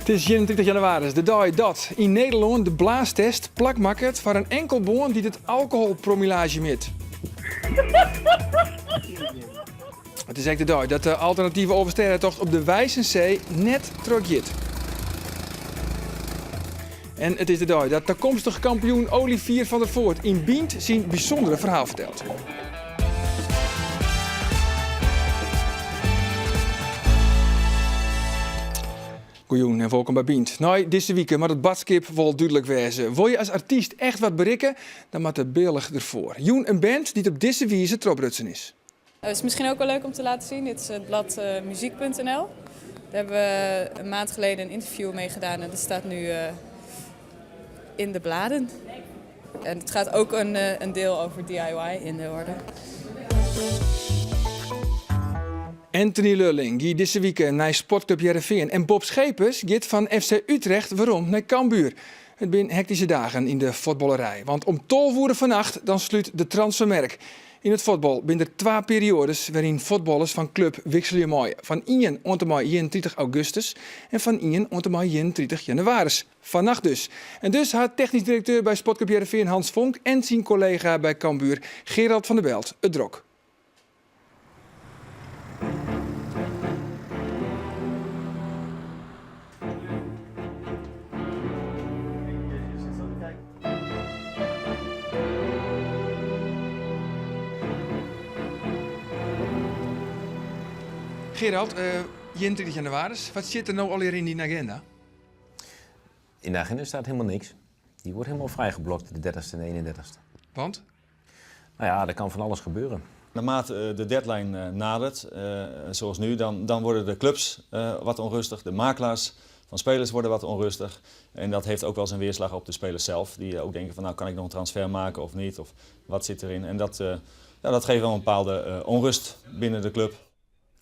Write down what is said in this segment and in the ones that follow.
It is 31 jannewaris, de dei dat yn Nederlân de blaastest plak makket foar in enkelbân dy't it alkoholpromillaazje mjit. It is ek de dei dat de alternative Alvestêdetocht op de Weissensee net trochgiet. En it is de dei dat takomstich kampioen Olivier van der Voort yn Bynt syn bysûndere ferhaal fertelt. Goejûn en wolkom by Bynt. Nei dizze wike moat it boadskip wol dúdlik wêze. Wol je as artyst echt wat berikke, dan moat de bealch derfoar. Jûn in band dy't op dizze wize trochbrutsen is. Het is misschien ook wel leuk om te laten zien. Dit is het blad muziek.nl. Daar hebben we een maand geleden een interview mee gedaan en dat staat nu in de bladen. En het gaat ook een deel over DIY in de orde. Anthony Lurling gie dizze wike nei Sportclub Hearrenfean en Bob Schepers giet fan FC Utrecht werom nei Cambuur. It binne hektyske dagen yn de fuotballerij, want om 12 oere fannacht dan slút de transfermerk. Yn it fuotbal binne der twa perioades wêryn fuotballers fan klup wikselje meie, fan ien oant en mei 31 augustus en fan ien oant en mei 31 jannewaris. Fannacht dus. En dus hat technysk direkteur by Sportclub Hearrenfean Hans Vonk en syn kollega by Cambuur Gerald van der Belt it drok. Gerald, 31 jannewaris, wat sit der no allegear yn dyn agenda? In de agenda staat helemaal niks. Die wordt helemaal vrijgeblokt, de 30ste en 31ste. Want? Nou ja, er kan van alles gebeuren. Naarmate de deadline nadert, zoals nu, dan worden de clubs wat onrustig, de makelaars van spelers worden wat onrustig. En dat heeft ook wel zijn weerslag op de spelers zelf, die ook denken van nou kan ik nog een transfer maken of niet, of wat zit erin. En dat, ja, dat geeft wel een bepaalde onrust binnen de club.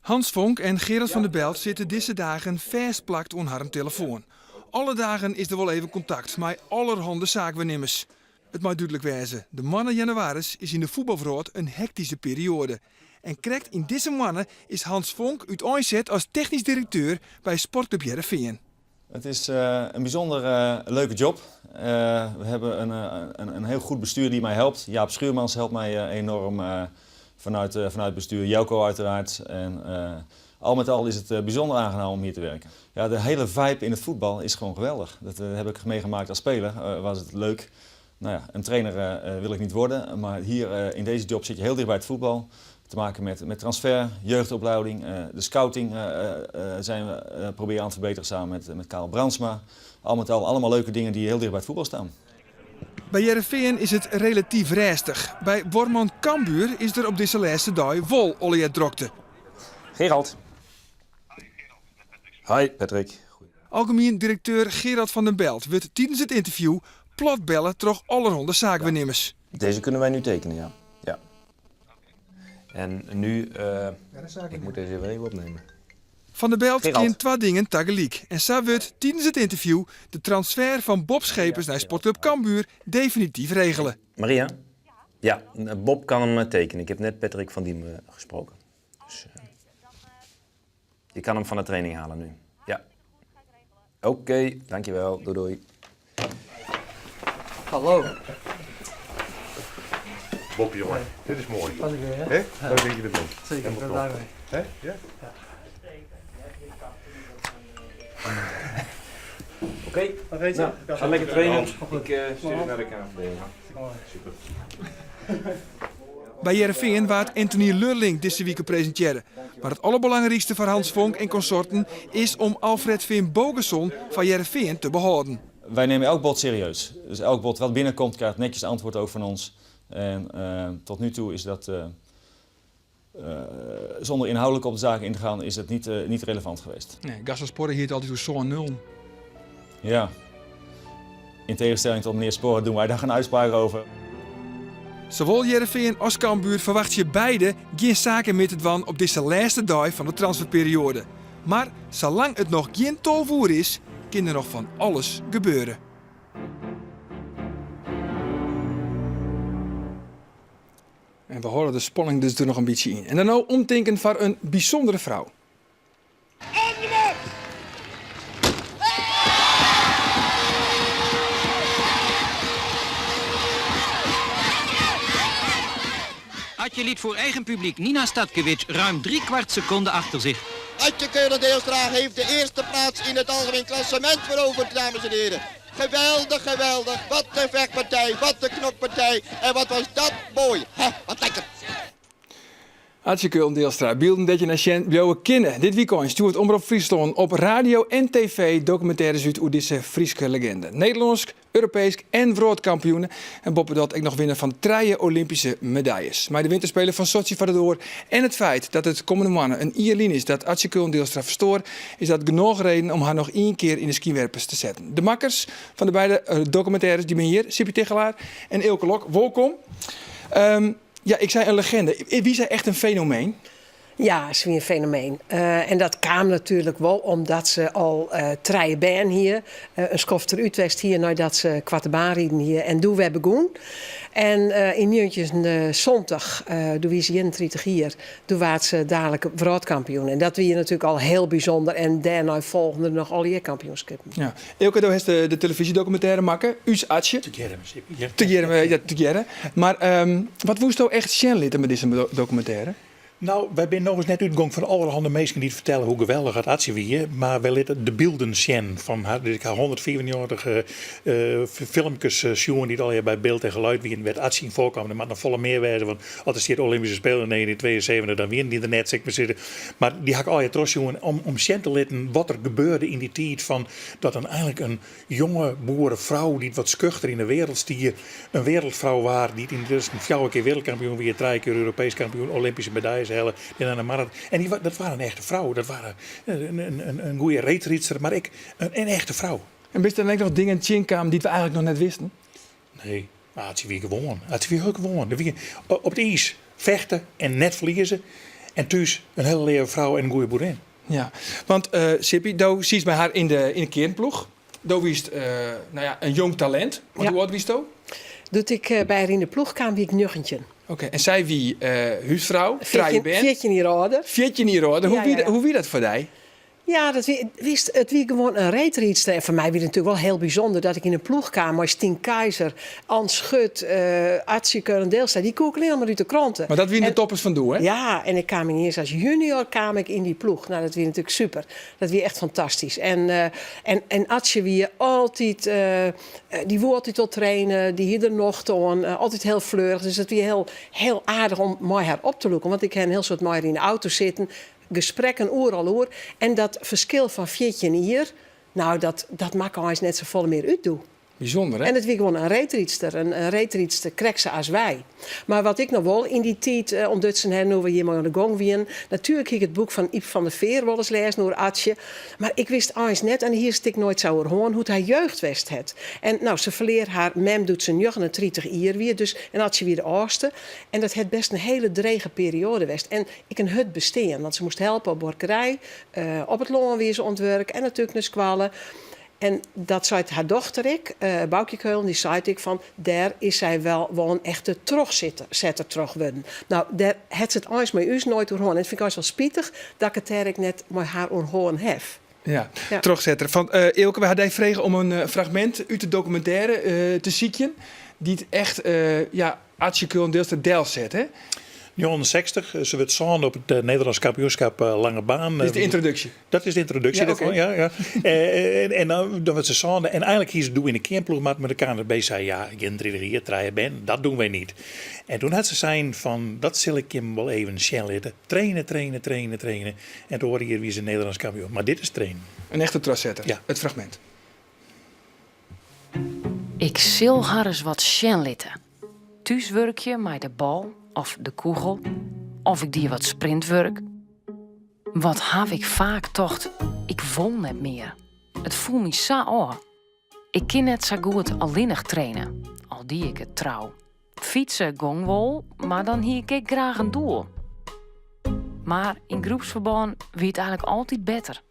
Hans Vonk en Gerard van der Belt sitte dizze dagen fêstplakt oan harren telefoan. Alle dagen is der wol even kontakt mei allerhande saakwaarnimmers. It mei dúdlik wêze, de moanne jannewaris is yn de fuotbalwrâld in hektyske perioade. En krekt yn dizze moanne is Hans Vonk úteinset as technysk direkteur by Sportclub Hearrenfean. It is in bysûnder leuke job. We hebben een heel goed bestuur die mij helpt. Jaap Schuurmans helpt mij enorm vanuit het bestuur, Jelko uiteraard. En al met al is het bijzonder aangenaam om hier te werken. Ja, de hele vibe in het voetbal is gewoon geweldig. Dat heb ik meegemaakt als speler, was het leuk. Nou ja, een trainer wil ik niet worden, maar hier in deze job zit je heel dicht bij het voetbal. Te maken met transfer, jeugdopleiding, de scouting zijn we proberen aan te verbeteren samen met Karel Brandsma. Al met al allemaal leuke dingen die heel dicht bij het voetbal staan. By Hearrenfean is it relatyf rêstich. By buorman Cambuur is der op dizze lêste dei wol allegear drokte. Gerald. Hi Patrick. Algemien direkteur Gerard van den Belt wurdt tidens it ynterview platbelle troch allerhande saakwaarnimmers. Deze kunnen wij nu tekenen, ja. Ja. En nu, ik moet deze even opnemen. Van der Belt kin twa dingen tagelyk en sa wurdt tidens it ynterview de transfer fan Bob Schepers nei Sportclub Cambuur definityf regele. Maria? Ja, Bob kan hem tekenen. Ik heb net Patrick van Diemen gesproken. Dus, je kan hem van de training halen nu. Ja. Oké, okay, dankjewel. Doei doei. Hallo. Bob, jongen, dit is mooi. Was ik weer, hè? Hè? Leuk dat je er bent. Zeker, ik ben blij mee. Hè? Ja? Ja. Oké, okay. Nou, ga lekker trainen. Ik stuur het naar de KNVB. Super. By Hearrenfean waard Anthony Lurling dizze wike presintearre. Mar it alderbelangrykste foar Hans Vonk en konsorten is om Alfred Finnbogason foar Hearrenfean te behâlden. Wij nemen elk bod serieus. Dus elk bod wat binnenkomt krijgt netjes antwoord ook van ons. En tot nu toe is dat, zonder inhoudelijk op de zaak in te gaan, is dat niet relevant geweest. Nee, Gaston Sporre hie it altyd oer sân nullen. Ja, in tegenstelling tot meneer Sporre doen wij daar geen uitspraak over. Sawol Hearrenfean as Cambuur ferwachtsje beide gjin saken mear te dwaan op dizze lêste dei fan de transferperioade. Mar salang it noch gjin 12 oer is, kin der noch fan alles gebeure. En we hâlde de spanning dus der noch in bytsje yn. En dan no omtinken foar in bysûndere frou. Atje liet voor eigen publiek Nina Statkewitsch ruim driekwart seconde achter zich. Atje Keulen-Deelstra heeft de eerste plaats in het algemeen klassement veroverd, dames en heren. Geweldig, geweldig. Wat een vechtpartij, wat een knokpartij. En wat was dat mooi. Hè, wat lekker. Atsje Keulen-Deelstra, bylden dêr't je nei sjen bliuwe kinne. Dit wykein stjoert Omrop Fryslân op radio en TV dokumintêres út oer dizze Fryske legende. Nederlânsk, Europeesk en wrâldkampioene en boppedat ek noch winner fan trije Olympyske medaljes. Mei de Winterspelen fan Sotsji foar de doar en it feit dat it kommende moanne in jier lyn is dat Atsje Keulen-Deelstra ferstoar, is dat genôch reden om har noch ien kear yn de skynwerpers te setten. De makkers fan de beide dokumintêres dy binne hjir, Sippy Tigchelaar en Eelke Lok. Wolkom. Ja, ik sei in legende. Wie sy echt in fenomeen? Ja, se wie in fenomeen. En dat kaam natuerlik wol omdat se al trije bern hie. In skoft derút west hie neidat se koarte baan riden hie en doe wer begûn. En yn 1970, doe wie se 31 jier, doe waard se dalik wrâldkampioen. En dat wie natuerlik al hiel bysûnder en dêrnei folgen der noch allegear kampioenskippen. Ja. Eelke, do hast de telefyzjedokumintêre makke, Us Atsje. Tegearre mei Sippy, ja. Tegearre, ja, tegearre. Mar wat woesto echt sjen litte mei dizze dokumintêre? No, wy binne nochris net útgong fan allerhande minsken dy't fertelle hoe geweldich dat Atsje wie, mar wy litte de bylden sjen fan har. Dus ik ha 195 filmkes sjoen dy't allegear by Beeld en Geluid wienen, wêr't Atsje yn foarkaam. Der moat noch folle mear wêze, want as der stiet Olympische Spelen 1972, dan wienen dy der net, sil ik mar sizze. Mar dy ha ik allegear trochsjoen om sjen te litten wat der gebeurde yn dy tiid fan dat dan einlik in jonge boerefrou dy't wat skuchter yn de wereld stie, in wereldfrou waard dy't yntusken fjouwer kear wereldkampioen wie, trije kear Europeesk kampioen, Olympyske medaljes helle, dêrnei de maraton. En dy, dat waard in echte frou, dat waard in goede reedrydster, mar ek in echte frou. En bist der ek noch dingen tsjinkaam dy't we eigenlik noch net wisten? Nee, mar Atsje wie gewoan. Atsje wie hiel gewoan. Der wie op it iis fechte en net ferlieze en thús in hiele leave frou en in goede boerin. Ja, want Sippy, do sietst mei har yn de yn de kearnploech. Do wiest no ja, in jong talint. Want hoe âld wiest do? Doe't ik by har yn de ploech kaam wie ik 19. Oké, en sy wie húsfrou, trije bern. 14 jier âlder. 14 jier âlder. Hoe wie dat foar dy? Ja, dat wie, witst, it wie gewoan in reedrydster. En foar my wie it natuerlik wol hiel bysûnder dat ik yn in ploech kaam mei Stien Kaiser, Ans Schut, Atsje Keulen-Deelstra. Dy koe ik allinnich mar út de krante. Mar dat wiene de toppers fan doe, hè? Ja, en ik kaam yniens as junior kaam ik yn dy ploech. No, dat wie natuerlik super. Dat wie echt fantastysk. En, en, en Atsje wie altyd, dy woe altyd wol traine, dy hie der nocht oan, altyd hiel fleurich. Dus dat wie hiel, hiel aardich om mei har op te lûken. Want ik ha in hiel soad mei har yn de auto sitten. Gesprekken oeral oer. En dat ferskil fan 14 jier, no dat, dat makke eins net safolle mear út doe. Bysûnder, hè? En it wie gewoan in reedrydster, in reedrydster krekt sa as wy. Mar wat ik noch wol yn dy tiid ûntdutsen ha, no't we hjirmei oan de gong wienen, natuerlik hie ik it boek fan Yp van der Veer wolris lêzen oer Atsje, mar ik wist eins net, en hie se it ek noait sa oer hân, hoe't har jeugd west hat. En no, se ferlear har mem doe't se 39 jier wie, dus, en Atsje wie de âldste. En dat hat best in hiele drege perioade west. En ek in hurd bestean, want se moast helpe op buorkerij, op it lân wie se oan it wurk en natuerlik nei skoalle. En dat seit har dochter ek, Boukje Keulen, dy seit ek fan dêr is sy wel wol in echte trochsetter troch wurden. No, dêr hat se it eins mei ús noait oer hân. En dat fyn ik eins wol spitich dat ik it dêr ek net mei har oer hân haw. Ja, trochsetter. Fan Eelke, we ha dy frege om in fragmint út de dokumintêre te sykjen dy't echt ja, Atsje Keulen-Deelstra delset, hè? 69, se wurdt sânde op it Nederlânsk kampioenskip lange baan. Dit is de yntroduksje? Dat is de yntroduksje dêrfan, ja. ja. En dan, dan wurdt se sânde. En eigenlik hie se doe yn de kearnploech moatten, mar de KNSB sei ja, 31 jier, trije bern, dat doen wij niet. En toen hat se sein fan, dat sil ik jim wol even sjen litte. Traine, traine, traine, traine. En it oare jier wie se Nederlânsk kampioen. Mar dit is trainen. In echte trochsetter, ja. It fragmint. Ik sil har ris wat sjen litte. Thús wurkje mei de bal of de kûgel, of ik die wat sprintwurk. Wat haw ik faak tocht, ik wol net mear. It foel my sa ôf. Ik kin net sa goed allinnich traine, al die ik it trou. Fytse gong wol, mar dan hie ik ek graach in doel. Mar yn groepsferbân wie it eigenlik altyd better.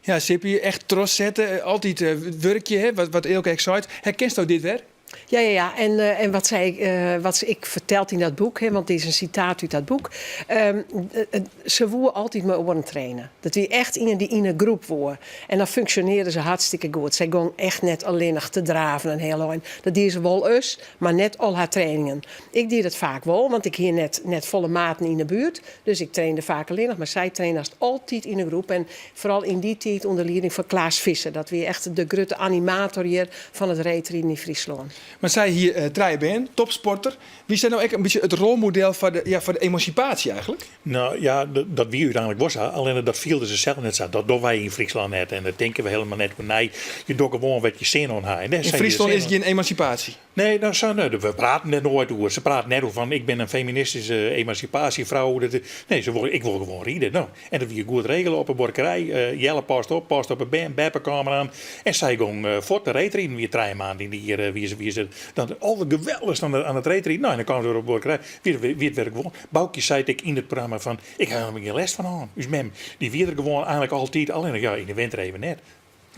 Ja, Sippy, echt trochsette, altyd wurkje, hè, wat Eelke ek seit. Herkensto dit wer? Ja, ja, ja. En, eh, en wat, zij, eh, wat se ek fertelt yn dat boek, hè, want dit is in sitaat út dat boek. Se woe altyd mei oaren traine. Dat wie echt ien dy't yn 'e groep woe. En dan funksjonearre se hartstikke goed. Sy gong echt net allinnich te draven in hiel ein. Dat die se wol ris, mar net al har trainingen. Ik die dat faak wol, want ik hie net, net folle maten yn 'e buert. Dus ik trainde faak allinnich, mar sy trainde hast altyd yn 'e groep. En foaral yn dy tiid ûnder lieding fan Klaas Visser. Dat wie echt de grutte animator hjir fan it reedriden yn Fryslân. Mar sy hie eh, trije bern, topsporter. Wie sy no ek in bytsje it rolmodel foar de, ja, foar de emansipaasje eigentlik? No ja, dat wie úteinlik wol sa, allinne dat fielden se sels net sa. Dat dogge wy yn Fryslân net en dêr tinke we helemaal net oer nei. Je dogge gewoan wat je sin oan ha. En dêr Yn Fryslân is gjin emansipaasje? Nee, no, sa, nee, we praten der noait oer. Se praten net oer fan ik bin in feministyske emansipaasjefrou. Dat, nee, se wol, ik wol gewoan ride. No, en dat wie goed regele op 'e buorkerij. Eh, Jelle past op, past op 'e bern, beppe kaam oan. En sy gong eh, fuort te reedriden. Wie trije maand yn de jier eh, wie se, wie se dan aldergeweldichst oan, oan it reedriden. No, en dan kaam se wer op 'e buorkerij. Wie, wie it wer gewoan. Boukje sei it ek yn it programma fan ik ha helemaal gjin lêst fan hân. Us mem, dy wie der gewoan eigentlik altyd, allinnich ja, yn de winter even net.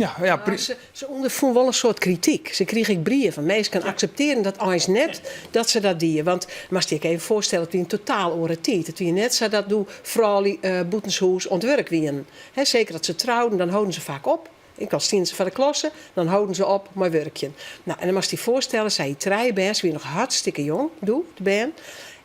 Ja, ja, Maar se, se ûnderfûn wol in soad krityk. Se krige ek brieven. Minsken akseptearren dat eins net dat se dat die. Want moatst dy ek even foarstelle, it wie in totaal oare tiid. It wie net sa dat doe froulju eh, bûtenshûs oan it wurk wienen. Hè, seker as se trouden, dan holden se faak op. Ek al stienen se foar de klasse, dan holden se op mei wurkjen. No, en dan moatst dy foarstelle, sy hie trije bern, se wie noch hartstikke jong doe, de bern.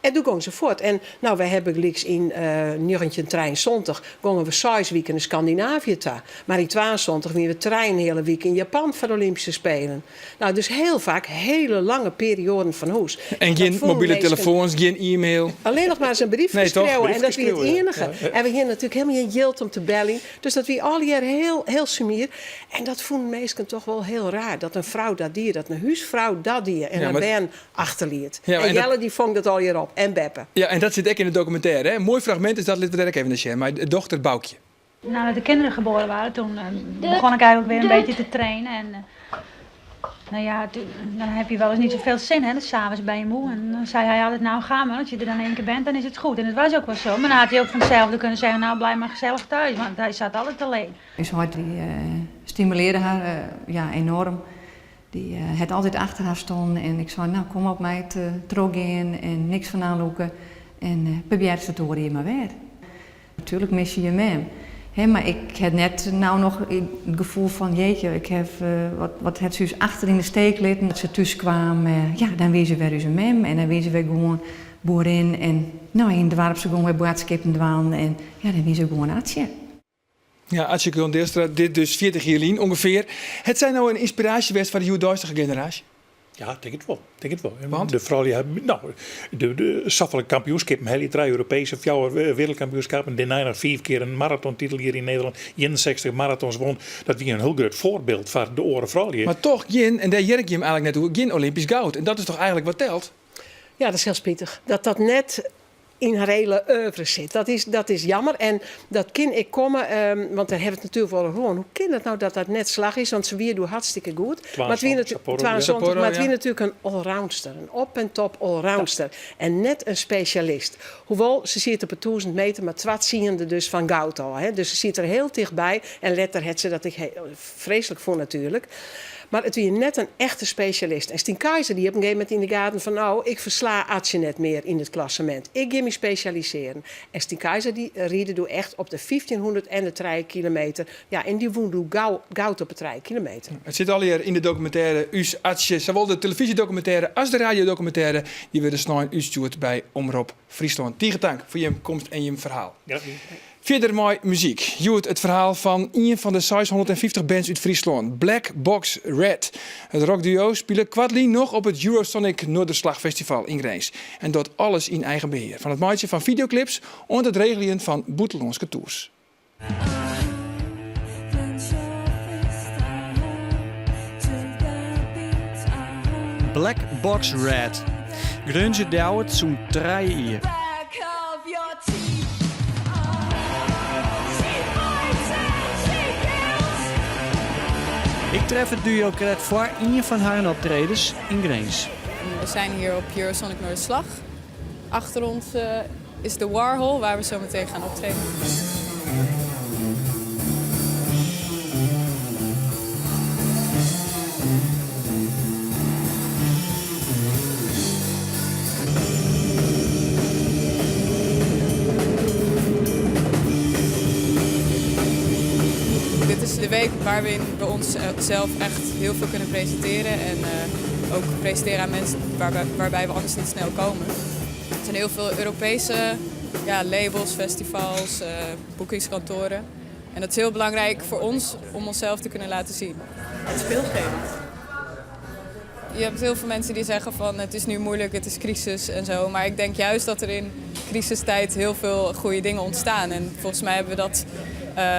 En doe gong se fuort. En no, wy ha bygelyks yn 1973 gongen we seis wiken nei Skandinavië ta. Mar yn 72 wiene we trijenheale wike yn Japan foar de Olympyske Spelen. No, dus hiel faak hele lange perioaden fan hûs. En gjin mobile telefoans, gjin e-mail. Allinnich mar ris in briefke Nee, toch? skriuwe en dat wie it Briefke skriuwe, ja. iennige. En we hiene natuerlik helemaal gjin jild om te beljen. Dus dat wie allegear hiel, hiel sumier. En dat fûnen minsken toch wol hiel raar, dat in frou dat die, dat in húsfrou dat die en Ja, har mar bern achterliet. Ja, En en dat, Jelle dy fong dat allegear op, en beppe. ja, en dat sit ek yn de dokumintêre, hè? Moai fragmint is dat, litte we dêr ek even nei sjen, mei dochter Boukje. Nadat de kinderen geboren waren, toen eh, begon ik eigenlijk weer een beetje te trainen. En eh, nou ja, toen, dan heb je wel eens niet zoveel zin, hè. Dus 's avonds ben je moe. En dan zei hij altijd, nou ga maar, als je er dan één keer bent, dan is het goed. En het was ook wel zo. Maar dan had hij ook van hetzelfde kunnen zeggen, nou blijf maar gezellig thuis. Want hij zat altijd alleen. Us heit dy eh, stimulearde har eh, ja, enorm. Dy eh, hat altyd achter har stien en ik sei, no kom op meid, trochgean en niks fan oanlûke. En uh, probearje it oare jier mar wer. Natuerlik mis je je mem. Hè, mar ik ha net no noch it gefoel fan jeetje, ik ha, wat, wat hat se ús achter yn de steek litten. As se thús kaam, ja, dan wie se wer ús mem en dan wie se wer gewoan boerin. En no, yn it doarp se gewoan wer boadskippen dwaan en ja, dan wie se gewoan Atsje. Ja, Atsje Krón-Deelstra, dit dus 40 jier lyn ûngefear. Hat sy no in ynspiraasje west foar de hjoeddeistige generaasje? Ja, tink it wol. Tink it wol. Want? De froulju ha, no, de, de, safolle kampioenskippen helje, trije Europeeske, fjouwer wereldkampioenskippen, dêrnei noch fiif kear in maratontitel hjir yn Nederlân, 61 marathons wûn. Dat wie in hiel grut foarbyld foar de oare froulju. Mar toch gjin, en dêr hear ik jim eigentlik net oer, gjin Olympysk goud. En dat is toch eigentlik wat telt? Ja, dat is hiel spitich. Dat dat net yn har hiele oeuvre sit. Dat is, dat is jammer en dat kin ek komme, want dêr ha we it natuerlik wol oer hân. Hoe kin it no dat dat net slagge is? Want se wie doe hartstikke goed. Mar it wie 72, Sapporo, ja. 72, mar it wie ja. natuerlik in allroundster, in op en top allroundster. En net in spesjalist. Hoewol, se siet op 'e 1000 meter mar twa tsiende dus fan goud ôf. Hè. Dus se siet der hiel tichtby en letter hat se dat ek freeslik fûn natuerlik. Mar it wie net in echte spesjalist. En Stien Kaiser die op in gegeven momint yn de gaten fan no, ik fersla Atsje net mear yn it klassemint. Ik gean my spesjalisearjen. En Stien Kaiser dy ride doe echt op de 1500 en de trije kilometer. Ja, en dy wûn doe goud op de trije kilometer. It sit allegear yn de dokumintêre Us Atsje. Sawol de telefyzjedokumintêre as de radiodokumintêre dy wurde snein útstjoerd by Omrop Fryslân. Tige tank foar jim komst en jim ferhaal. Graach dien. Fierder mei muzyk. Hjoed it ferhaal fan ien fan de 650 bands út Fryslân, Black Box Red. It rockduo spile koartlyn noch op it Eurosonic Noorderslag-festival yn Grins. En docht alles yn eigen behear, fan it meitsjen fan fideoklips oant it regeljen fan bûtenlânske tours. Black Box Red. Grunge Ljouwert sûnt trije jier. Ik tref it duo krekt foar ien fan harren optredens yn Grins. We zijn hier op Eurosonic Noorderslag. Achter ons eh, is de Warhol, waar we zo meteen gaan optreden. is de week waarin we onszelf echt heel veel kunnen presenteren. En ook presenteren aan mensen waarbij we anders niet snel komen. Er zijn heel veel Europese ja, labels, festivals, boekingskantoren. En dat is heel belangrijk voor ons om onszelf te kunnen laten zien. Het speelschema. Je hebt heel veel mensen die zeggen van het is nu moeilijk, het is crisis en zo. Maar ik denk juist dat er in crisistijd heel veel goede dingen ontstaan. En volgens mij hebben we dat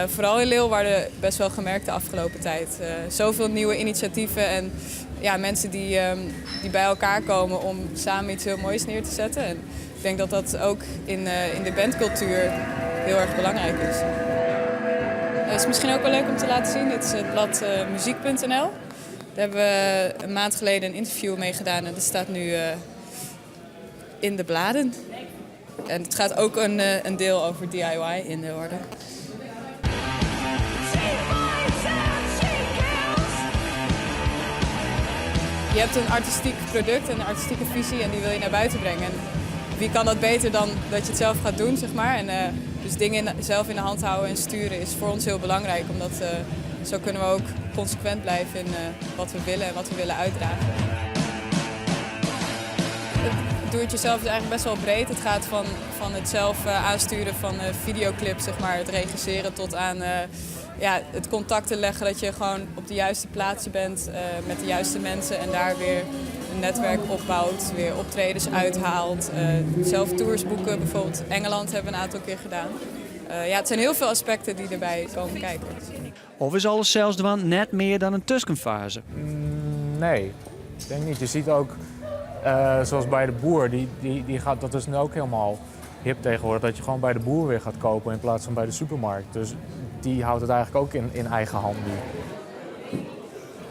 vooral in Leeuwarden best wel gemerkt de afgelopen tijd. Zoveel nieuwe initiatieven en ja, mensen die bij elkaar komen om samen iets heel moois neer te zetten. En ik denk dat dat ook in de bandcultuur heel erg belangrijk is. Het is misschien ook wel leuk om te laten zien. Dit is het blad muziek.nl. Daar hebben we een maand geleden een interview mee gedaan en dat staat nu in de bladen. En het gaat ook een deel over DIY in Leeuwarden. Je hebt een artistiek product, een artistieke visie en die wil je naar buiten brengen. En wie kan dat beter dan dat je het zelf gaat doen, zeg maar. En dus dingen zelf in de hand houden en sturen is voor ons heel belangrijk. Omdat zo kunnen we ook consequent blijven in wat we willen en wat we willen uitdragen. Het doe-het-jezelf is eigenlijk best wel breed. Het gaat van het zelf aansturen van videoclips, zeg maar, het regisseren tot aan ja, het contacten leggen dat je gewoon op de juiste plaatsen bent met de juiste mensen en daar weer een netwerk opbouwt, weer optredens uithaalt, zelf tours boeken, bijvoorbeeld Engeland hebben we een aantal keer gedaan. Ja, het zijn heel veel aspecten die erbij komen kijken. Of is alles sels dwaan net mear dan in tuskenfase? Nee, ik denk niet. Je ziet ook, zoals bij de boer, die gaat, dat is nu ook helemaal hip tegenwoordig, dat je gewoon bij de boer weer gaat kopen in plaats van bij de supermarkt. Dus die houdt het eigenlijk ook in eigen hand nu.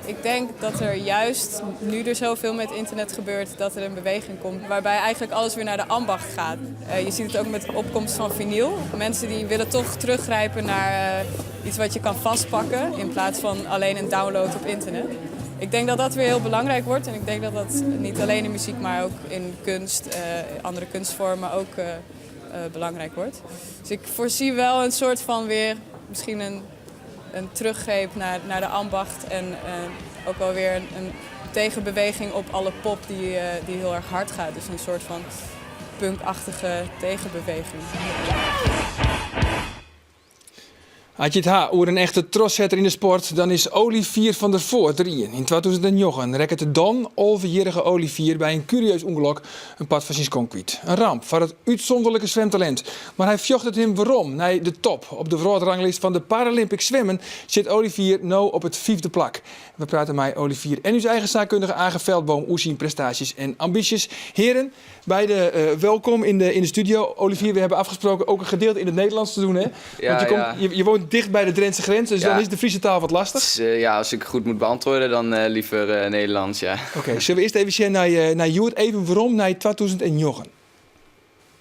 Ik denk dat er juist nu er zoveel met internet gebeurt, dat er een beweging komt waarbij eigenlijk alles weer naar de ambacht gaat. Je ziet het ook met de opkomst van vinyl. Mensen die willen toch teruggrijpen naar iets wat je kan vastpakken in plaats van alleen een download op internet. Ik denk dat dat weer heel belangrijk wordt en ik denk dat dat niet alleen in muziek, maar ook in kunst, andere kunstvormen ook belangrijk wordt. Dus ik voorzie wel een soort van weer misschien een teruggreep naar de ambacht en ook wel weer een tegenbeweging op alle pop die heel erg hard gaat. Dus een soort van punkachtige tegenbeweging. As je it ha oer in echte trochsetter yn de sport, dan is Olivier van der Voort der ien. Yn 2009 rekke de dan 11-jarige Olivier by in kurieus ûngelok in part fan syn skonk kwyt. In ramp foar it útsûnderlike swimtalint. Mar hy fjochtet him werom nei de top. Op de wrâldranglist fan de Paralympic swimmen sit Olivier no op it fyfde plak. We prate mei Olivier en ús eigen saakkundige Age Veldboom oer syn prestaasjes en ambysjes. Heren, beide welkom in de studio. Olivier, we hebben afgesproken ook een gedeelte in het Nederlands te doen, hè? Ja, Want je, komt, ja. je woont dicht bij de Drentse grens, dus dan is de Friese taal wat lastig. Dus, ja, als ik goed moet beantwoorden, dan liever Nederlands, ja. Oké, zullen we eerst even zien naar Joert, even werom nei 2009.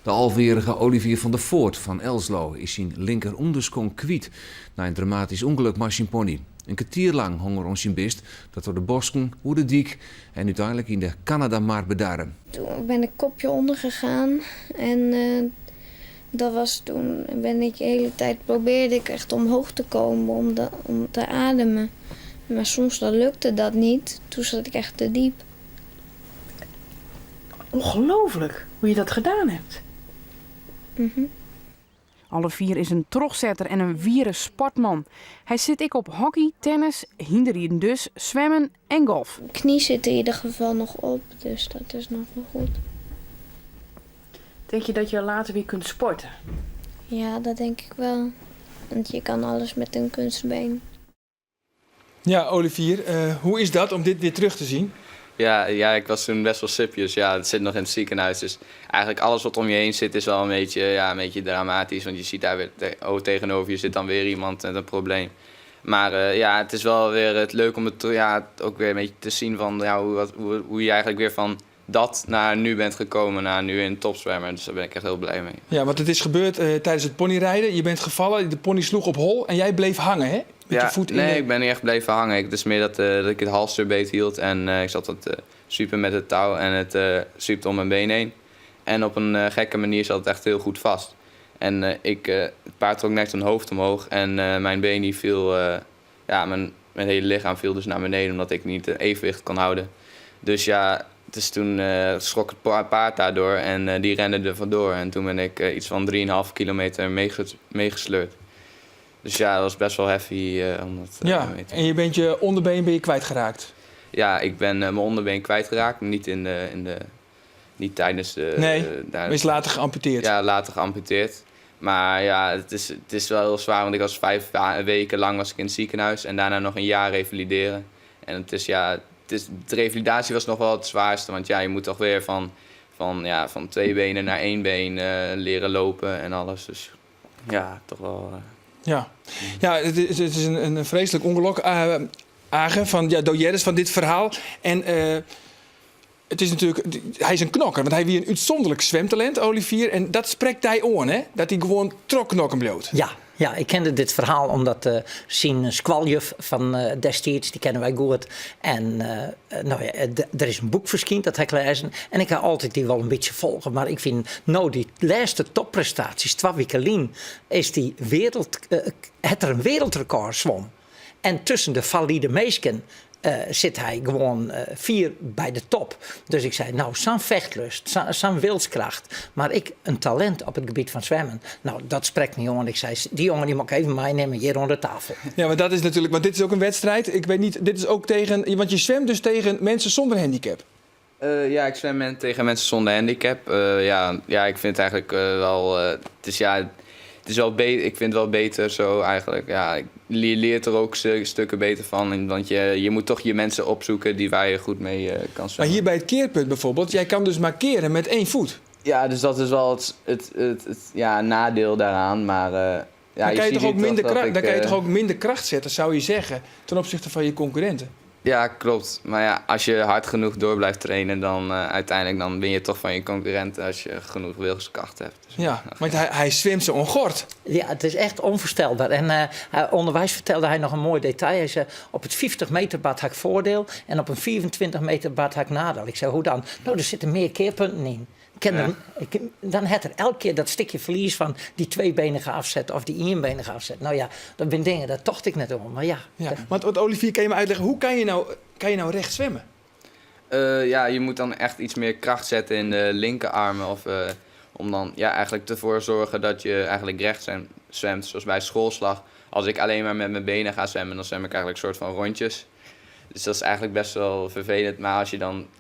De alvejarige Olivier van der Voort fan Elslo is syn linkerûnderskonk kwyt nei in dramatysk ûngelok mei syn pony. In kertier lang hong er oan syn bist dat troch de bosken, oer de dyk en úteinlik yn de Kanadamar bedarre. Toen ben ik kopje onder gegaan en dat was toen ben ik de hele tijd probeerde ik echt omhoog te komen om te ademen. Maar soms dan lukte dat niet. Toen zat ik echt te diep. Ongelooflijk hoe je dat gedaan hebt. Olivier is in trochsetter en in wiere sportman. Hy sit ek op hockey, tennis, hynderriden dus, swimmen en golf. Mijn knie zit er in ieder geval nog op, dus dat is nog wel goed. Denk je dat je later weer kunt sporten? Ja, dat denk ik wel. Want je kan alles met een kunstbeen. Ja, Olivier, hoe is dat om dit weer terug te zien? Ja, ik was toen best wel sipjes. Ja, het zit nog in het ziekenhuis. Dus eigenlijk alles wat om je heen zit is wel ja, een beetje dramatisch. Want je ziet daar weer oh, tegenover je zit dan weer iemand met een probleem. Maar ja, het is wel weer het leuk om het, ja, ook weer een beetje te zien van, ja, hoe je eigenlijk weer van dat naar nu bent gekomen, naar nu een topzwemmer. Dus daar ben ik echt heel blij mee. Ja, want het is gebeurd tijdens het ponyrijden. Je bent gevallen, de pony sloeg op hol en jij bleef hangen, hè? Met Ja, je voet in nee, de ik ben niet echt blijven hangen. Het is meer dat ik het halster beet hield en ik zat wat super met het touw en het zwiepte om mijn been heen. En op een gekke manier zat het echt heel goed vast. En het paard trok net zijn hoofd omhoog en mijn been die viel ja, mijn, mijn hele lichaam viel dus naar beneden omdat ik niet het evenwicht kon houden. Dus ja, dus toen eh, schrok het paard daardoor en eh, die rende er vandoor. En toen ben ik eh, iets van 3,5 kilometer meegesleurd. Dus ja, dat was best wel heavy om dat Ja, mee te en je bent je onderbeen ben je kwijtgeraakt. Ja, ik ben mijn onderbeen kwijtgeraakt. Niet, in de, in de, niet tijdens de... Nee, daar- is later geamputeerd. Ja, later geamputeerd. Maar ja, het is wel heel zwaar, want ik was 5 weken lang was ik in het ziekenhuis en daarna nog een jaar revalideren. En het is ja, het is, de revalidatie was nog wel het zwaarste, want ja, je moet toch weer van, ja, van twee benen naar één been leren lopen en alles. Dus ja, toch wel. Ja, ja het is een vreselijk ongeluk, Age, van ja, Dojeres, van dit verhaal. En het is natuurlijk, hij is een knokker, want hij wie een uitzonderlijk zwemtalent, Olivier. En dat spreekt hij aan, hè? Dat hij gewoon trokknokken bloot. Ja, ja, ik kende dit verhaal omdat zijn squaljuf van destijds, die kennen wij goed. En nou ja, er is een boek verschenen, dat heb ik gelezen. En ik ga altijd die wel een beetje volgen. Maar ik vind, nou, die laatste topprestaties, 2 weken lien, is die wereld, het er een wereldrecord zwom. En tussen de valide meesken zit hij gewoon 4 bij de top. Dus ik zei, nou, zo'n vechtlust, zo'n wilskracht. Maar ik, een talent op het gebied van zwemmen. Nou, dat spreekt me, jongen. Ik zei, die jongen die moet ik even meenemen hier onder de tafel. Ja, maar dat is natuurlijk, want dit is ook een wedstrijd. Ik weet niet, dit is ook tegen, want je zwemt dus tegen mensen zonder handicap. Ja, ik zwem tegen mensen zonder handicap. Ja, ja, ik vind het eigenlijk wel, het is, ja, het is wel ik vind het wel beter zo eigenlijk. Ja, ik leert er ook stukken beter van. En, want je moet toch je mensen opzoeken die waar je goed mee kan Maar zwemmen. hier bij het keerpunt bijvoorbeeld, jij kan dus maar keren met 1 voet. Ja, dus dat is wel het nadeel daaraan. Maar ja, Dan je kan je ziet toch ook nu toch minder dat ik, dan kan je toch ook minder kracht zetten, zou je zeggen, ten opzichte van je concurrenten. Ja, klopt. Maar ja, als je hard genoeg door blijft trainen, dan uiteindelijk dan win je toch van je concurrent als je genoeg wilskracht hebt. Dus Ja, want hij zwemt zo ongord. Ja, het is echt onvoorstelbaar. En onderwijs vertelde hij nog een mooi detail. Hij zei, op het 50 meter bad had ik voordeel en op een 24 meter bad had ik nadeel. Ik zei, hoe dan? Nou, er zitten meer keerpunten in. Dan had er elke keer dat stukje verlies van die tweebenige afzet of die eenbenige afzet. Nou ja, dat zijn dingen, daar tocht ik net om. Maar ja. Ja, want Olivier, kan je me uitleggen, hoe kan je nou recht zwemmen? Ja, je moet dan echt iets meer kracht zetten in de linkerarmen. Of om dan, ja, eigenlijk ervoor zorgen dat je eigenlijk recht zwemt. Zoals bij schoolslag. Als ik alleen maar met mijn benen ga zwemmen, dan zwem ik eigenlijk een soort van rondjes. Dus dat is eigenlijk best wel vervelend. Maar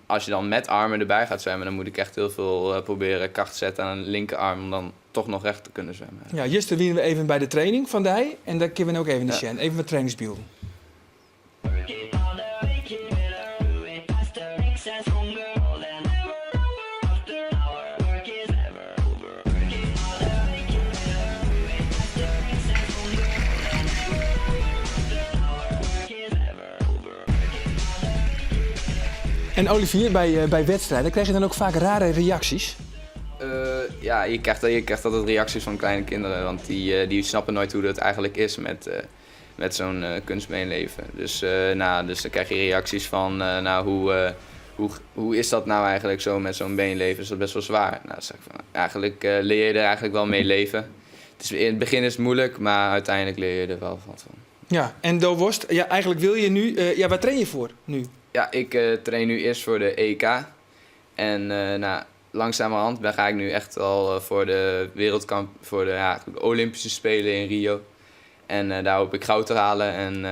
als je dan met armen erbij gaat zwemmen, dan moet ik echt heel veel proberen kracht te zetten aan een linkerarm om dan toch nog recht te kunnen zwemmen. Ja, gisteren wienen we even bij de training van Dij en daar kunnen we ook even zien. Even wat trainingsbeelden. En Olivier, bij wedstrijden, krijg je dan ook vaak rare reacties? Ja, je krijgt altijd reacties van kleine kinderen, want die snappen nooit hoe dat eigenlijk is met zo'n kunstbeenleven. Dus dan krijg je reacties van nou, hoe is dat nou eigenlijk zo met zo'n beenleven? Is dat best wel zwaar? Nou, dan zeg ik van, eigenlijk leer je er eigenlijk wel mee leven. In het begin is het moeilijk, maar uiteindelijk leer je er wel wat van. Ja, en Do Worst, ja, eigenlijk wil je nu, ja, waar train je voor nu? Ja, ik train nu eerst voor de EK. En langzamerhand ga ik nu echt al voor de wereldkamp, voor de, ja, de Olympische Spelen in Rio. En daar hoop ik goud te halen en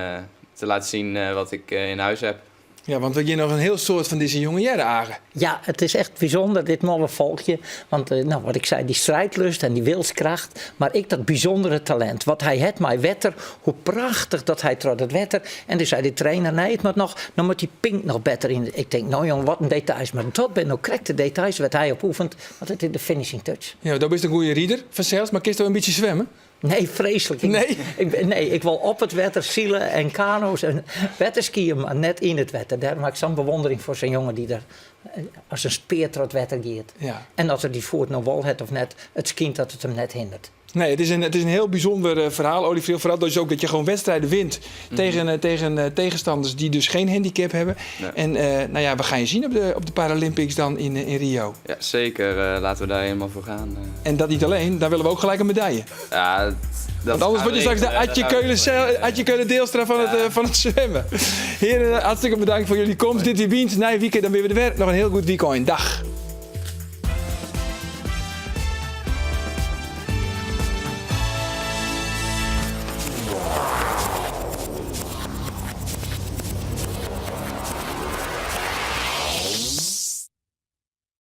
te laten zien wat ik in huis heb. Ja, want we gaan nog een heel soort van deze jonge jaren agen. Ja, het is echt bijzonder, dit mooie volkje. Want wat ik zei, die strijdlust en die wilskracht. Maar ik dat bijzondere talent. Wat hij het mij wetter, hoe prachtig dat hij trok het wetter. En toen zei de trainer, nee, het moet nog, dan moet die pink nog beter in. Ik denk, nou jong, wat een details. Maar dat ben nou correcte details wat hij op oefent. Want het is de finishing touch. Ja, dat is een goede rieder vanzelfs, maar kun je een beetje zwemmen? Nee, vreselijk. Nee? Nee, ik wil op het wetter zielen en kano's en wetterskiën, maar net in het wetter. Daarom heb ik zo'n bewondering voor zo'n jongen die er als een speer door het wetter gaat. En als er die voert nog wol het of net, het schijnt dat het hem net hindert. Nee, het is een heel bijzonder verhaal, Olivier. Vooral dus ook dat je gewoon wedstrijden wint tegen tegenstanders die dus geen handicap hebben. En we gaan je zien op de Paralympics dan in Rio. Ja, zeker. Laten we daar helemaal voor gaan. En dat niet alleen, daar willen we ook gelijk een medaille. Ja, Want anders wurdt je straks de Atje Keulen, Atje Keulen Deelstra fan it, fan it swimmen. Heren, hartstikke bedankt foar jilly komst. Dit wie Bynt. Nije wike dan binne we der wer. Noch in hiel goed wykein. Dag.